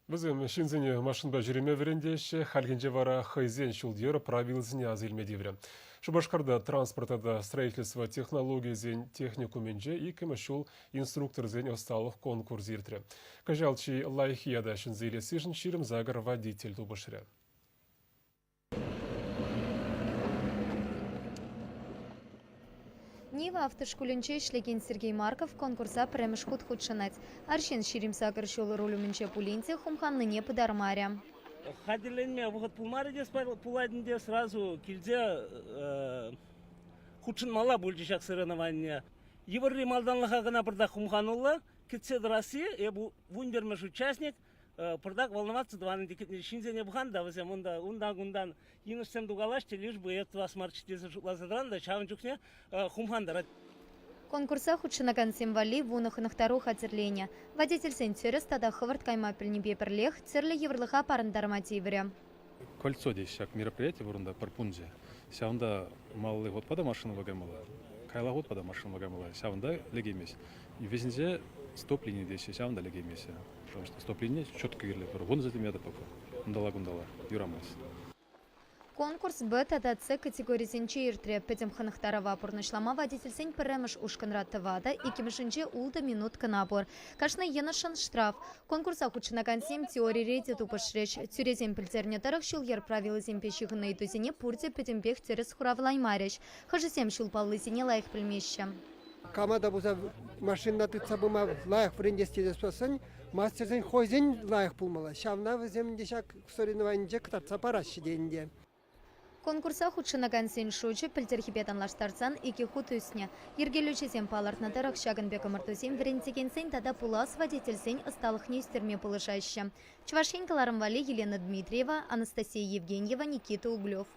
Вӗсем ҫынсене машинпа ҫӳреме вӗрентеҫҫӗ, хальхинче вара хӑйсен ҫул-йӗр правилисене аса илме тиврӗ. Шупашкарта транспорт тата строительство технологийӗсен техникумӗнче иккӗмӗш ҫул инструкторсен ӑсталӑх конкурсӗ иртрӗ. Кӑҫал чи лайӑххи ята ҫӗнсе илессишӗн 28 водитель тупӑшрӗ. Нива автошкулӗнче ӗҫлекен Сергей Марков конкурса пӗрремӗш хут хутшӑнать. Арҫын 28 ҫул руль умӗнче пулин те хумханнине пытармарӗ. Хатӗрленме вӑхӑт пулмарӗ те пулать ӗнтӗ, сразу килсе хутшӑнмалла пулчӗ ҫак соревнование. Йывӑрри малтанлӑха кӑна пӑртак хумхануллӑ, кӗтсе тӑрасси, эп вунпӗрмӗш участник, Пӑртак волноваться тӑван ҫынсене пӑхан та вӗсем унта унтан-кунтан йӑнӑшсем тукалаҫҫӗ, лишь бы эп тӑвас марччӗ тесе шутласа тӑран та ҫавӑн чухне хумхантарать. Конкурса хутшӑнакансем валли вунӑ хӑнӑхтару хатӗрленӗ. Водительсен тӗрӗс тата хӑвӑрт кайма пӗлнипе пӗрлех тӗрлӗ йывӑрлӑха парӑнтарма тиврӗ. Кольцо теҫ ҫак мероприяти вырӑнта пӗр пункчӗ. Ҫавӑнта малалли ходпа та машинӑпа каймалла, каялла ходпа та машинӑпа каймалла. Ҫавӑнта лекеймест. Вӗсенче стоп-лини теҫҫӗ, ҫавӑнта лекеймеҫҫӗ. Потому что стоп-лини четко кирлӗ пӗр вун сантиметр только. Унталла-кунталла юрамасть. Конкурс Б тата С категорисенче иртрӗ. Пӗтӗм хӑнӑхтарӑва пурнӑҫлама водительсен пӗрремӗш ушкӑнра тӑватӑ, иккӗмӗшӗнче ултӑ минут кӑна пур. Кашни йӑнӑшшӑн штраф. Конкурса хутшӑнакансем теорире те тупӑшрӗҫ. Тӳресем пӗлтернӗ тӑрӑх, ҫул-йӗр правилисемпе ҫыхӑннӑ ыйтусене пурте пӗтӗмпех тӗрӗс хуравлаймарӗҫ. Хӑшӗсем ҫул паллисене лайӑх пӗлмеҫҫӗ. Кама та пулса машина тытса пыма лайӑх вӗрентес тесе мастерсен хӑйсен лайӑх пулмалла. Ҫавна вӗсем ӗнтӗ ҫак соревнованинче кӑтартса параҫҫӗ те ӗнтӗ. Конкурса хутшӑнакансен шучӗ пӗлтӗрхипе танлаштарсан икӗ хут ӳснӗ. Йӗркелӳҫӗсем палӑртнӑ тӑрӑх, ҫакӑн пек ӑмӑртусем вӗрентекенсен тата пулас водительсен ӑсталӑхне ӳстерме пулӑшаҫҫӗ. Чӑваш Ен кӑларӑм валли Елена Дмитриева, Анастасия Евгеньева, Никита Углев.